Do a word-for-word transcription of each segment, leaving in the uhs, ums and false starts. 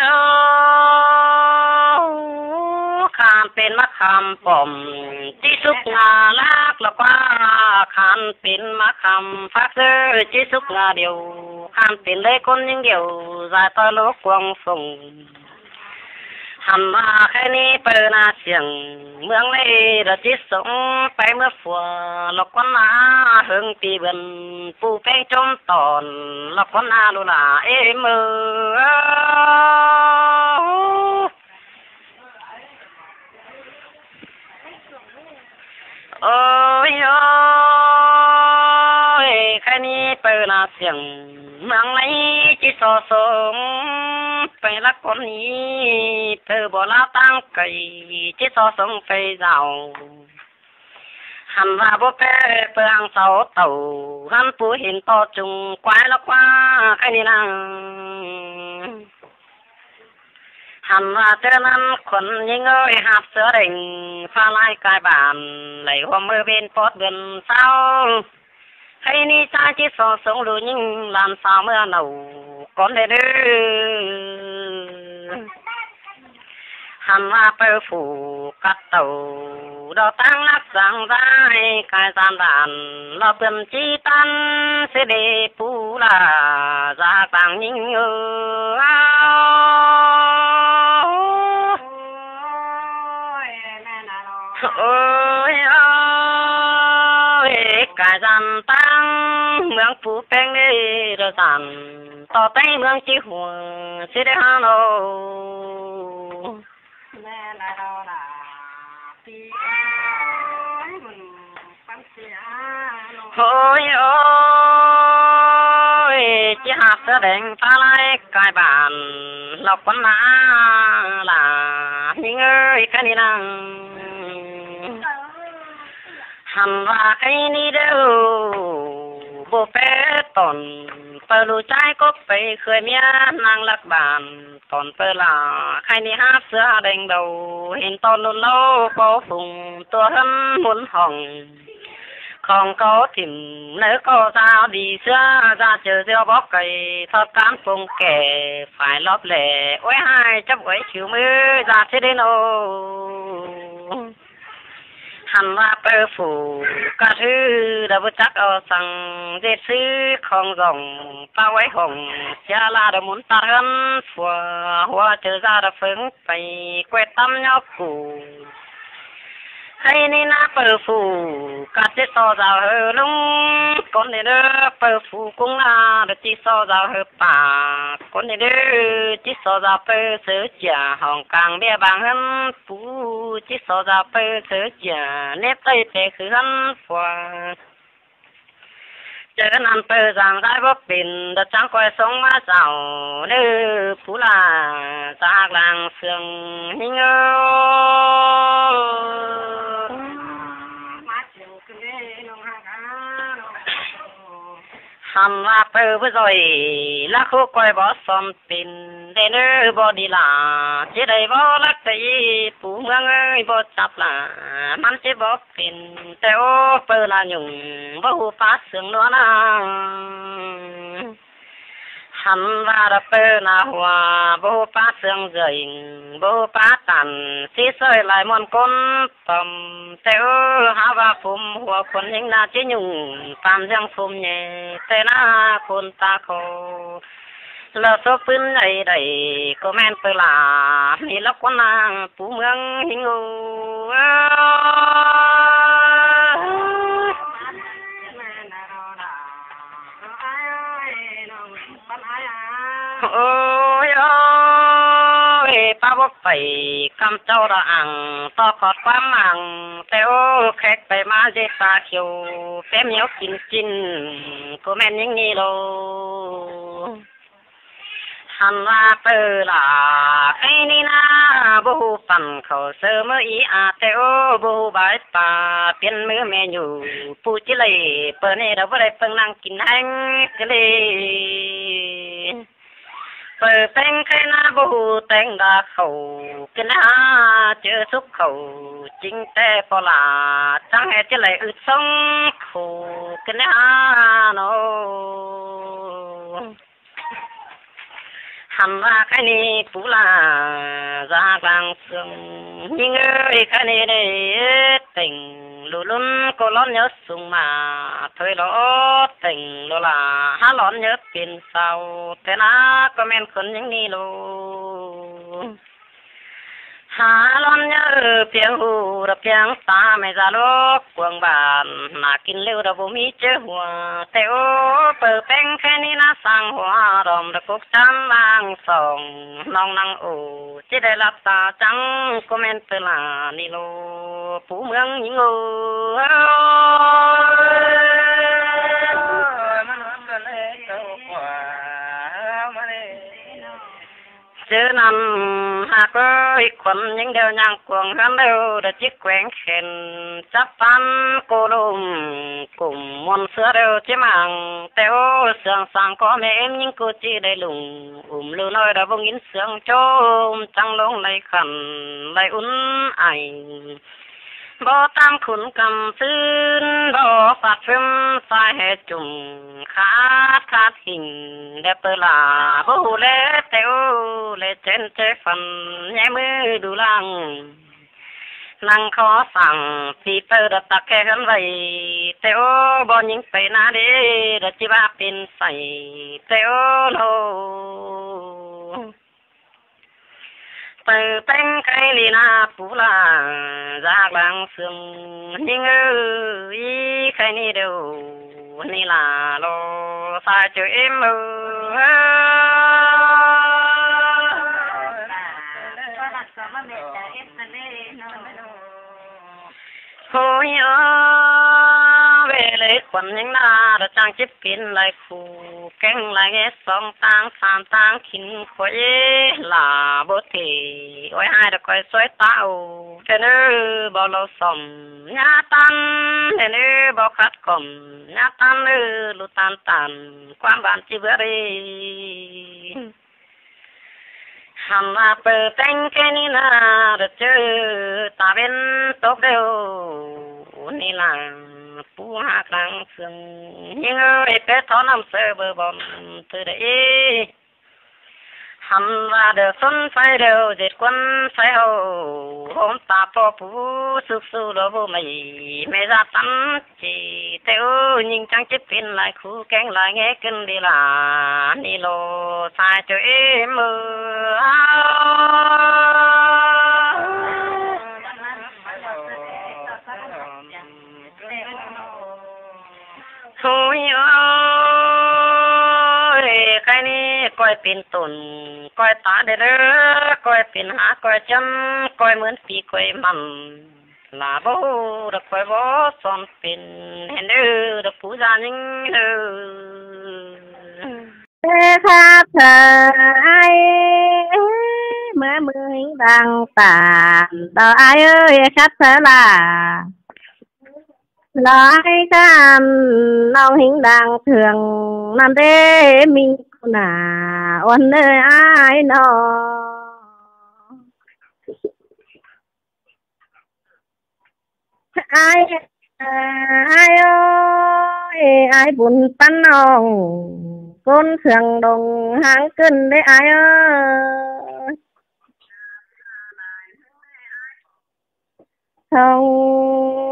Ơ, khăn pên ꞌmá khăm pom, ꞌchí súc ngả lắc lỏ ꞌquá, khăn pên ꞌmá khăm phák ꞌsớ, ꞌchí súc ngả điêu, khăn pên đảy ꞌcốn ꞌnhính điêu, dại ꞌtoi lốc cuông phông. Hẳn ꞌva khay ꞌnị ꞌpưa ꞌna siêng, ꞌmướng ꞌlế đa ꞌchí sống pay ꞌmứa phua, lỏ ꞌcốn ꞌna hưng pi bươn, pu ꞌpéng ꞌchốm tỏn, lỏ ꞌcốn ꞌna ꞌlu lả ê ꞌmưa. Ôi ôi, khay ꞌnị ꞌpưa ꞌna siêng, ꞌmướng ꞌlế ꞌchí so sống pay lắc ꞌcốn ꞌnị, ꞌpưa báu ꞌlạ ꞌtáng cay, ꞌchí so sống pay dao. Hẳn ꞌva báu ꞌpưa ꞌpưa hăng sau tảu, hẳn pu hên ꞌto ꞌchung quái lỏ ꞌquá khay ꞌnị ꞌna. Hẳn ꞌva ꞌchớ ꞌnặn khuôn ꞌnhính ơi ꞌhặp ꞌsứa đeng, pha lai cai bản, đảy ꞌhuôm ꞌmưa bên pót bươn sáu. Khay ꞌnị ꞌchá ꞌchí so sống ꞌlụk ꞌnhính ꞌlan sau ꞌmưa nảu, ꞌcốn đê đư. Hẳn ꞌva ꞌpưa phủ cắt tảu, đo ꞌtáng lắc dáng dai, cai gian đản, lỏ bươn ꞌchí tăn, ꞌsứ đê pú lả, dák dáng ꞌnhính ơ. Ôi ôi, cai gian ꞌtáng, ꞌmướng pú ꞌpéng đê đa dản, ꞌto ꞌtếng ꞌmướng ꞌchí hua, ꞌsứ đê hả nô. Ôi ôi, ꞌchí ꞌhặp ꞌsứa đeng pha lai cai bản, lỏ ꞌcốn ꞌna lả ꞌnhính ơi khay ꞌnị ꞌna. Hẳn ꞌva khay ꞌnị đu, báu ꞌpưa tỏn, ꞌpưa ꞌlụk ꞌchái cốc pay khơi ꞌmía ꞌnăng lắc bản, tỏn ꞌpưa lả khay ꞌnị ꞌhặp ꞌsứa đeng đầu, hên ꞌto ꞌnun ꞌlô ꞌpo phung, tua ꞌhướn ꞌmôn hỏng. Khong ꞌcọ thỉm ꞌnớ ꞌcọ dao đi ꞌsứa, da ꞌchớ ꞌdiu bók cay, ꞌtọt cán phung kẻ, phải lóp lẻ, uối hai chắp uối khiu ꞌmứ, da ꞌchí đê nô. Hẳn ꞌva ꞌpưa phủ cắt ꞌhứ, đa báu chắc au săng, ꞌdệt ꞌsứ khong dỏng, ꞌpá uối hỏng, sia la đa ꞌmôn ꞌtát ꞌhướn phua, hua ꞌchớ da đa phớng pay, quét tắm nhóp củ. Khay ꞌnị ꞌna ꞌpưa phủ, cắt ꞌchí so dao hơ ꞌlống, ꞌcốn đê đư, ꞌpưa phủ ꞌcúng ꞌna, đa ꞌchí so dao hơ pả, ꞌcốn đê đư, ꞌchí so dao ꞌpưa sớ chia, hỏng cang bia bang ꞌhướn pú, ꞌchí so dao ꞌpưa sớ chia, nếp ꞌtây pé khứ ꞌhướn phua. ꞌChớ ꞌnặn ꞌpưa dáng dai báu pên, đa chắng ꞌcoi sống ꞌmá dao, ꞌnớ pú lả, dák lăng sương ꞌnhính ơ. Hẳn ꞌva ꞌpưa báu ꞌdội, lắc khú ꞌcoi báu son pên, đê ꞌnớ báu đi lả, ꞌchí đảy báu lắc đảy, pú ꞌmướng ơi báu chắp lả, ꞌmắn ꞌchí báu pên, ꞌtẹ ố ꞌpưa lả nhủng, báu ꞌhụ pá sương ꞌnua ꞌna. Hẳn ꞌva đa ꞌpưa nả hua, báu ꞌhụ pá sương dơi, báu ꞌhụ pá tản, ꞌsí ꞌsội lai ꞌmuôn ꞌcốn pom, ꞌtẹ ơ hả ꞌva phôm hua khuôn ꞌnhính ꞌna ꞌchí nhủng, tam ꞌdương phôm nhé, ꞌtẹ ꞌna khuôn ta khô. Lỏ sốp ꞌpưn đảy đảy, ꞌcọ ꞌmen ꞌpưa lả, ꞌmí lốc ꞌcốn ꞌna, pú ꞌmướng ꞌnhính ơ. Ôi ôi, ꞌpá báu pay ꞌcắm ꞌchạu đa ăng, ꞌto khót ꞌquám ăng, ꞌtẹ ơ khék pay ꞌmá ꞌdệt ta khiêu, phém hiếu kin kin, ꞌcọ ꞌmen ꞌnhính ꞌnị ꞌlô. Hẳn ꞌva ꞌpưa lả, khay ꞌnị ꞌna, báu ꞌhụ păn khảu sơ ꞌmớ í a, ꞌtẹ ơ báu ꞌhụ bái pa, piến ꞌmứ ꞌme nhủ, pú ꞌchí đảy, ꞌpưa ꞌnị đa báu đảy ꞌpơng ꞌnăng kin ꞌhéng ꞌcọ đảy. ꞌPưa ꞌpéng khay ꞌna báu ꞌhụ téng đa khảu, kin ꞌna ꞌchớ súc khảu, chính ꞌtẹ ꞌpo lả, chắng ꞌhẹn ꞌchí đảy ứt sống khủ, kin ꞌna nô. Hẳn ꞌva khay ꞌnị pú ꞌla ꞌdạk lăng sương, ꞌnhính ơi, khay ꞌnị đảy têng ꞌlu ꞌlun ꞌcọ ꞌlón nháư sung ꞌmá, thôi lo têng ꞌlu ꞌla hák ꞌlón nháư pên sau, ꞌtẹ ꞌna ꞌcọ ꞌmen khuôn ꞌnhính ꞌnị ꞌlu. Hák ꞌlón nháư piêng hu đa piêng ta ꞌmạy da lốc cuông bản, ꞌna kin ꞌlẹo đa báu ꞌmí ꞌchớ hua. ꞌTẹ ꞌô, pơ ꞌpéng khay ꞌnị ꞌna sang hua đom đa cốc chăn ꞌváng song, ꞌnọng ꞌnăng ổ ꞌchí đảy ꞌlặp ta chắng, ꞌcọ ꞌmen ꞌtứ ꞌla ꞌnị ꞌlu, pú ꞌmướng ꞌnhính ơi. ꞌChớ ꞌnặn ꞌhặc ơi, khuôn ꞌnhính điêu ꞌnhắng cuông ꞌhướn điêu đa ꞌchí queng khen, chắp ꞌpắn ꞌcọ ꞌlum cùm ꞌmuôn ꞌsứa điêu ꞌchí mang. ꞌTẹ ꞌô, sương sang ꞌcọ ꞌme ꞌếm ꞌnhính ꞌcọ ꞌchí đảy lung, ứm ꞌlụk ꞌnọi đa báu ꞌnghín sương ꞌchốm, chắng ꞌlống đảy khăn đảy ún ai. Báu ꞌtám khun căm ꞌsứn, báu phạt phưm sai hê chum, khát khát hinh đe pơ ꞌla báu hu lé. ꞌTẹ ꞌô, lé chén chế phăn, nhé ꞌmứ đu lăng lăng khó săng, phi pơ đa tắc khe ꞌhướn vảy. ꞌTẹ ꞌô, báu ꞌnhính pay ꞌna đê đa ꞌchí ꞌva pên say. ꞌTẹ ꞌô ꞌnô, pơ ꞌpéng khay ꞌnị ꞌna pú ꞌla ꞌdạk lăng sương, ꞌnhính ơi, khay ꞌnị điêu ꞌnị ꞌla ꞌlô, sai ꞌchớ ꞌếm ơ. Hôi ơ, ꞌvẹ ꞌlế khuôn ꞌnhính ꞌna đa chắng chếp pên lai khu kéng lai ꞌnghé song ꞌtáng sam ꞌtáng khín khuối, ꞌla báu thể ôi ꞌhại đa ꞌcoi ꞌsuối ta ô. ꞌTẹ ꞌnớ báu lau sỏm ꞌnhá ꞌtăn, ꞌtẹ ꞌnớ báu khắt cỏm ꞌnhá ꞌtăn, ꞌnớ ꞌlu ꞌtan ꞌtan ꞌquám bản ꞌchí bứa đi. Hẳn ꞌva pơ ꞌpéng khay ꞌnị ꞌna đa ꞌchớ ta ꞌvến tốc điêu ꞌnị ꞌla pú ꞌdạk lăng sương, ꞌnhính ơi, pé thó ꞌnặm ꞌsớ bơ bom ꞌtứ đảy. Hẳn ꞌva đa ꞌsốn ꞌsái điêu ꞌdệt cuốn ꞌsái hô, hôm ta ꞌpo pú súc su lo báu ꞌmạy ꞌme da tắn. ꞌChi ꞌtẹ ꞌô, ꞌnhính chắng chếp pên lai khu kéng lai ꞌnghé ꞌcứn đi ꞌla ꞌnị ꞌlô, sai ꞌchớ ꞌếm ơ. Hôi ơi, khay ꞌnị ꞌcoi pên tổn, ꞌcoi ta đê đơ, ꞌcoi pên há, ꞌcoi chấm, ꞌcoi ꞌmướn phi, ꞌcoi mẳn. ꞌLa báu đa ꞌcoi báu son pên, hên ơ, đa pú da ꞌnhính ơ. Ê, khát thơ ai, ê, ꞌmưa ꞌmưa ꞌhính đang tản, đỏ ai ơi, khát thơ là. Đỏ ai khát, ꞌnọng ꞌhính đang thương, ꞌnặn đê ꞌmí ꞌcú nả, ôn ơi ai nó. Ai, ai ơi, ai bun ꞌpắn ꞌnọng, ꞌcốn sương đông háng ꞌcứn đê ai ơi. Song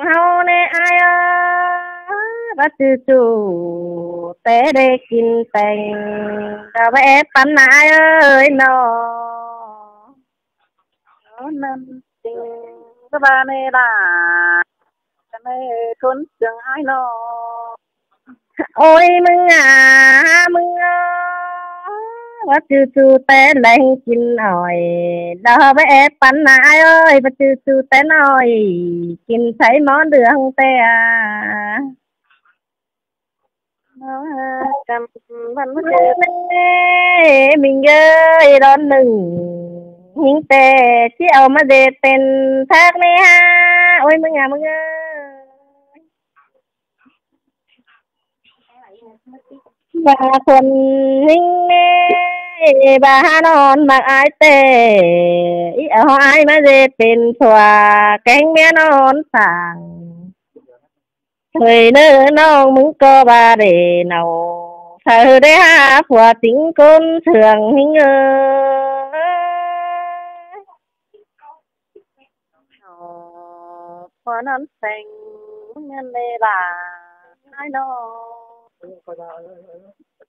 ꞌháu đê ai ơi, báu ꞌchư ꞌchụ té đê kin teng, đa báu é ꞌpắn ai ơi nó. Nó năn ꞌchư báu ba ꞌnê đa, ꞌcọ ꞌmê ꞌcốn sương ai nó. Ôi ꞌmứng à, ꞌmứng ơ, báu ꞌchư ꞌchụ té leng kin ỏi, đa báu é ꞌpắn ai ơi, báu ꞌchư ꞌchụ té ꞌnọi, kin sáy ꞌmó đường té à. Nó căm bắn mất ꞌmứng ơi, đón nửng ꞌhính té, ꞌchí au ꞌmá dệt pên thác ꞌnê ha. Ôi ꞌmứng à, ꞌmứng ơi. Ba khuôn ꞌhính ꞌnê, ba há ꞌnọn ꞌmặc ai té, í au ai ꞌmá dệt pên phua, kéng ꞌmía ꞌnọn sảng. Thôi ꞌnớ ꞌnọng ꞌmứng ꞌcọ ba đê nau, Thaư đảy hák phua tỉng ꞌcốn sương ꞌhịnh ơi. Ơ, phua ꞌnặn seng ꞌnhắng ꞌnê lả ải ꞌnọ.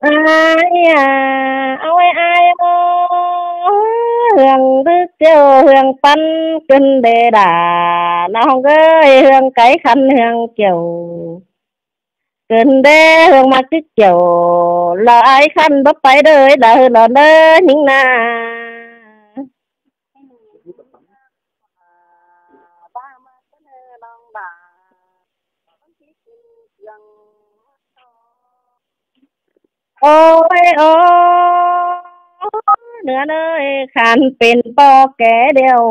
Ải à, ôi ải ơ, hương đứk ꞌtiếu hương păn ꞌcứn đê đả, ꞌnọng ơi, hương cáy khăn hương kiẻo. ꞌCứn đê hương ꞌmặc chứt kiẻo, lỏ ải khăn báu pay đơi, lỏ hư lỏ ꞌnớ ꞌnhính ꞌna. Ôi ơ, ꞌnứa ꞌnới, khăn pên ꞌpo ké điêu,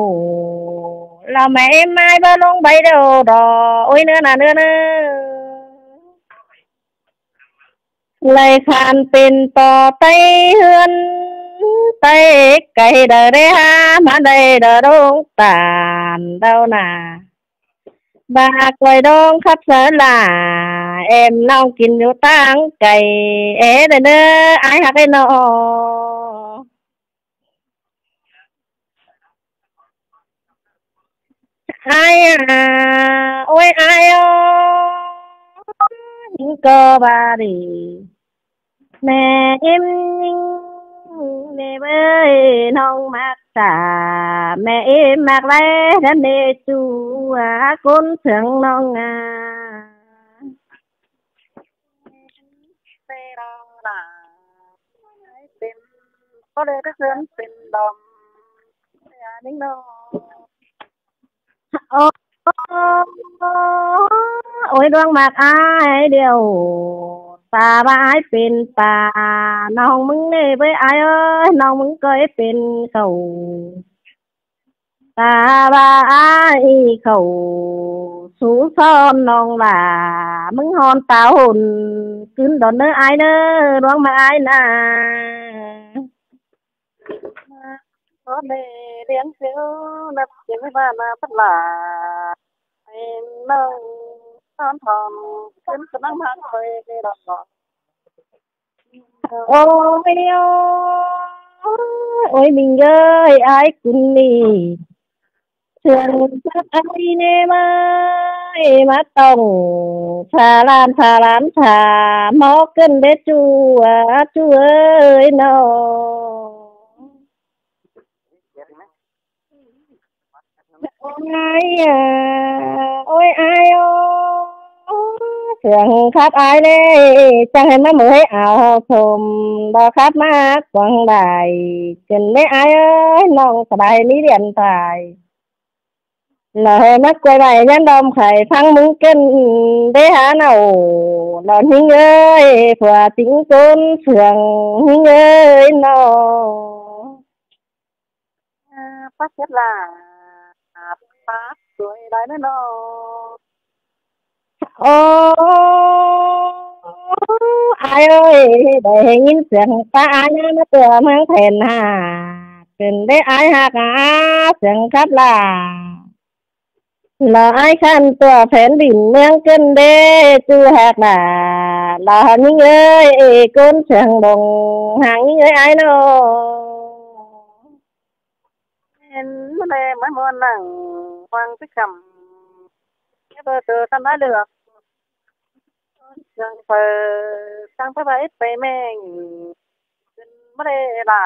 lỏ ꞌmẹ ꞌếm ải báu ꞌlống bay điêu đỏ, ôi ꞌnứa ꞌna ꞌnứa ꞌnớ. Lai khăn pên ꞌpo ꞌtáy ꞌhướn, ꞌtáy cáy đaư đảy hák ꞌmá đảy đaư đông ꞌtan đaư ꞌna. Bác ꞌcoi đông khắp sớ lả, êm ꞌnọng kin dú ꞌtáng cáy, ê đaư ꞌnớ, ải hák ꞌnị ꞌnọ. Ải à, ôi ải ơ, ꞌnhính ꞌcọ ꞌva đi. ꞌMẹ ꞌếm ꞌnhính ꞌnê ꞌvới, ꞌnọng ꞌmặc ta, ꞌmẹ ꞌếm ꞌmặc lai ꞌnặn ꞌnê ꞌchu, ꞌcốn sương ꞌnọng à. Pên, ꞌcọ đảy tứk ꞌhướn pên đom, ꞌnhính ꞌnọ. Ơ, ôi ꞌluống ꞌmặc ải điêu, ta ꞌva ải pên pả, ꞌnọng ꞌmứng ꞌnê ꞌvới ải ơi, ꞌnọng ꞌmứng ꞌcoi pên khảu. Ta ꞌva ải khảu, sú son ꞌnọng lả, ꞌmứng hon ta hôn, ꞌcứn đon ꞌnớ ải ꞌnớ, ꞌluống ꞌmặc ải ꞌna. Ơ, ꞌnê ꞌliếng phiếu ꞌnặp chiếm ꞌva ꞌna pắt lả. Ê, ꞌnọng son thỏn, ꞌcứn ꞌcọ ꞌnăng ꞌmặc ꞌcoi đỏ. Ôi ơ, ôi ꞌmính ơi, ải ꞌcứn ꞌnị. Sương sắp ải ꞌnê ꞌmá, ê ꞌmá tỏng, sa lam, sa lam, sa, ꞌmó ꞌcứn đế ꞌchu, ꞌchu ơi ꞌnọ. Ôi ải à, ôi ải ơ, sương khắp ải ꞌnê, chắng hên ꞌmá ꞌmới áo sôm, đỏ khắp ꞌmá quảng đài, ꞌcứn đế ải ơi, ꞌnọng sắp ải ꞌmí điện thoại. Lỏ hên ꞌmá quay bài nhắn đom khải phắng ꞌmứng ꞌcứn đế há ꞌnọ, lỏ ꞌnhính ơi, phua tỉng ꞌcốn sương ꞌnhính ơi ꞌnọ. Ơ, pắt chết lả, pắt tuổi đài ꞌnớ ꞌnọ. Ơ, ải ơi, đảy ꞌhịn sương pá ải ꞌnớ ꞌmá ꞌtưa ꞌmướng then hả. ꞋCứn đế ải hák à, sương khắp lả. Lỏ ải khăn ꞌtưa phén đin ꞌmướng ꞌcứn đế ꞌchu hák lả. Lỏ ꞌnhính ơi, ê ꞌcốn sương đông, hák ꞌnhính ơi ải ꞌnọ. Hên ꞌmá ꞌnê ꞌmá ꞌmuôn nẳng, hoang tứk khăm. Ké bơ tơ khăn ải lược. Sương pơ, sương pơ báu pay ꞌmeng. ꞌCứn ꞌmá ꞌnê lả.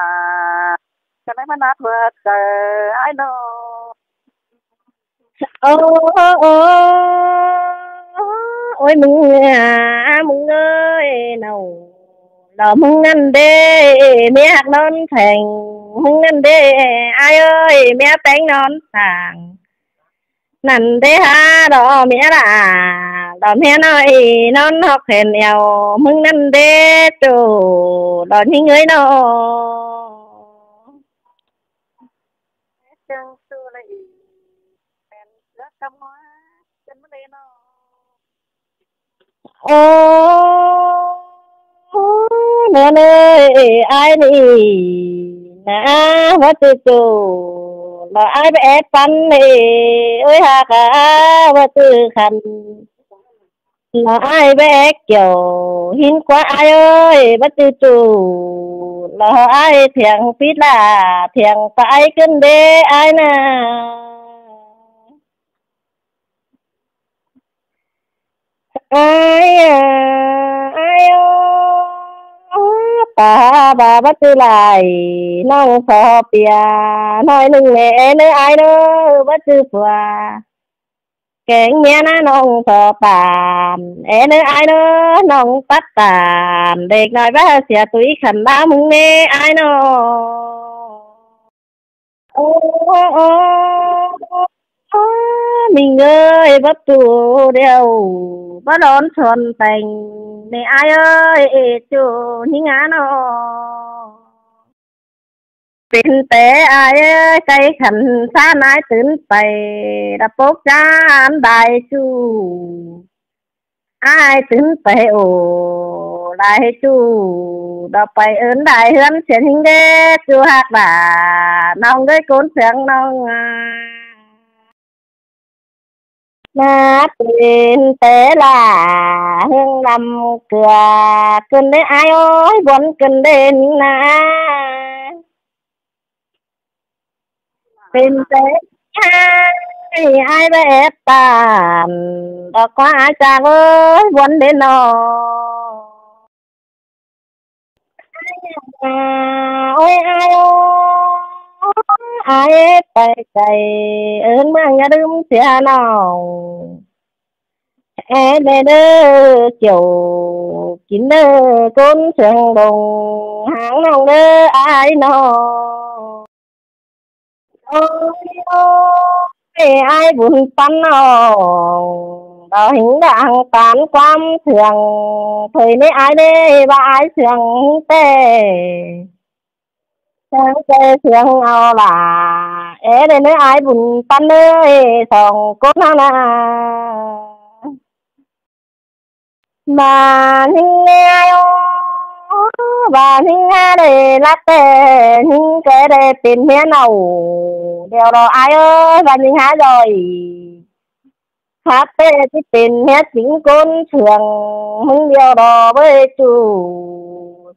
Khăn ải ꞌmá nát ꞌmưa chaư ải ꞌnọ. Ơ, ơ, ơ, ôi ꞌmứng à, ꞌmứng ơi ꞌnọ. Lỏ ꞌmứng ꞌnặn đế, ꞌmía hák ꞌnón thẻng. ꞌMứng ꞌnặn đế, ải ơi, ꞌmía péng ꞌnón tang. ꞌNặn đế hả, lỏ ꞌmía lả, lỏ ꞌmía ꞌnọi ꞌnón hốc hên eo. ꞌMứng ꞌnặn đế ꞌchu, lỏ ꞌnhính ơi ꞌnọ. Sương su lạy, pên ꞌlứa căm ꞌmá, ꞌcứn ꞌmá ꞌnê ꞌnọ. Ơ, ꞌnớ ꞌnới, ải ꞌnị, ꞌna, ꞌva ꞌchư ꞌchu, lỏ ải báu é păn ꞌnị, ôi hák à, ꞌva ꞌchư khăn. Lỏ ai báu é kiẻo, hín ꞌquá ai ơi, báu ꞌchư ꞌchu. Lỏ ai thiêng pít lả, thiêng pá ai ꞌcứn đé ai ꞌna. Ai à, ai ơ, ta ba báu ꞌchư lai, ꞌnọng so pia ꞌnọi ꞌnưng ꞌnê, é ꞌnớ ai ꞌnớ, báu ꞌchư pua. Kéng ꞌmía ꞌna ꞌnọng so pam, é ꞌnớ ai ꞌnớ, ꞌnọng pắt pam, đếc ꞌnọi báu sia tui khăn ꞌmá ꞌmứng ꞌnê ai ꞌnớ. Ô, ô, ô, ꞌmính ơi, báu ꞌchu điêu, báu đón son peng, ꞌnê ai ơi, ê ꞌchu ꞌnhính ꞌna ꞌnớ. Pên té ai ơi, cay khăn ꞌsán ai tứn pay, đa pốc ꞌchán đai ꞌchu. Ai tứn pay ô, lai ꞌchu, đa pay ơn đai ꞌhướn siên ꞌhính đé, ꞌchu ꞌhặc đa, ꞌnọng ꞌcới ꞌcốn sương ꞌnọng a. ꞌNa pên té lả, ꞌhương lăm ꞌcưa, ꞌcứn đé ai ơi, buôn ꞌcứn đé ꞌnhính ꞌna. Pên té ai, ai báu ép tan, đa ꞌquá ai chang ơi, buôn đé ꞌnọ. Ôi ai ơi, ai pay cay, ơn ꞌmướng ꞌnhá đưm sia ꞌnọng. É đê đơ, kiẻo, kin đơ, ꞌcốn sương đông, háng ꞌnọng đơ ai ꞌnọ. Ôi ơi, ai bun păn ꞌnọng, đa ꞌhính đa hăng tán ꞌquám sương, thời ꞌnê ai đê, ba ai sương ꞌhính té. Sương té sương au lả, é đê ꞌnớ ai bun păn ơi, song ꞌcốn ꞌnhá ꞌna. Ba ꞌnhính ꞌnê ai ô, ba ꞌnhính hák đê lắc té, ꞌnhính ké đê pên ꞌmía ꞌnọng, điêu lỏ ai ơi, ba ꞌnhính hák ꞌdội. Khắp té ꞌchí pên ꞌmía chính ꞌcốn sương, ꞌmứng điêu lỏ bới ꞌchu.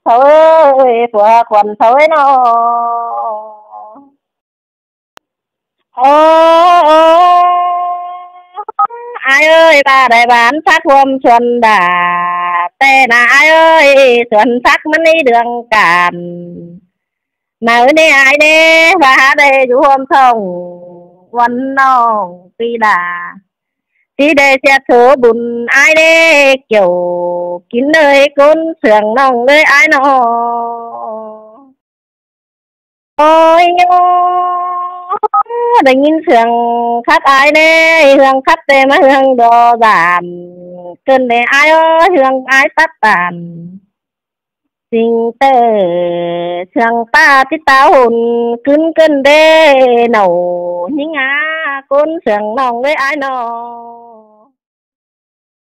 Sau ơi, phua khuôn sau ơi ꞌnọ. Ô, ô, ai ơi, ba đảy bán phát huôm suôn đà. Té ꞌna ai ơi, suôn sắc ꞌmắn đi đường cản. Nả ꞌnê ai ꞌnê, ba hák đảy dú huôm song, ꞌquan ꞌnọng pi đà. ꞌChí đảy sia số bun ai ꞌnê, kiẻo, kin đới ꞌcốn sương ꞌnọng đới ai ꞌnọ. Ôi ơ, đảy ꞌnghín sương khắp ai ꞌnê, hương khắp té ꞌmá hương đo dản. ꞌCứn đé ai ơi, hương ai pắt tản. Sính té sương ta tí ta hôn, ꞌcứn ꞌcứn đé ꞌnọ, ꞌnhính ꞌna, ꞌcốn sương ꞌnọng đới ai ꞌnọ.